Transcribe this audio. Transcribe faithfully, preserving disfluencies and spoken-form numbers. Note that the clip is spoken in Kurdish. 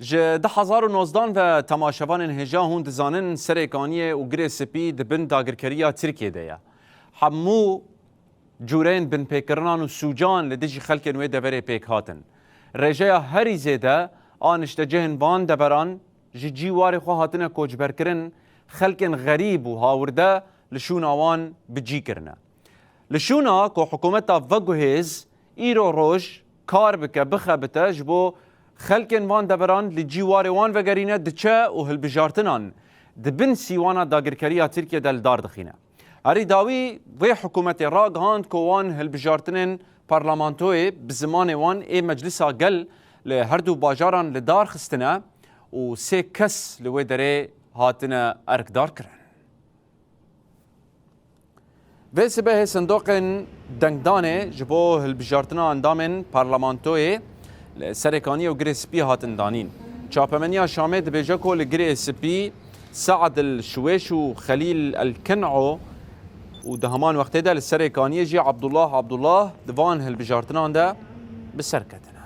Ji du hezar û nozdan ve temaşevanên hêja hûn dizanin Serê Kaniyê û Girê Spî di bin dagirkeriya Tirkiyê de ye. Hemû cûreyên binpêkirinan û sûcan li dijî xelkên wê deverê pêk hatin. Rêjeya herî zêde a niştecihên van deveran ji cî warê xwe hatine koçberkirin, xelkên xerîb û hawirde li şûna wan bi cî kirine. Li şûna ku hikûmeta veguhêz îro roj kar bike, bixebite, ji bo xelkên van deveran li cî warê wan vegerîne, diçe û hilbijartinan di bin sîwana dagirkeriya Tirkiye de li dar dixîne. Herî dawî vê hikûmetê ragihand ku wan hilbijartinên parlamentoyê bi zimanê wan ê Meclisa Gel li her du bajaran li dar xistine û sê kes li wê derê hatine erkdar kirin. Vê sibehê sindoqên dengdanê ji bo hilbijartina endamên parlamentoyê li Serê Kaniyê û Girê Spî hatin danîn. Çapemeniya Şamê dibêje ku li Girê Spî Saad el Şwêş û Xelîl el Kin'o û di heman wextê de li Serê Kaniyê jî Abdullah Abdullah di van hilbijartinan de bi ser ketine.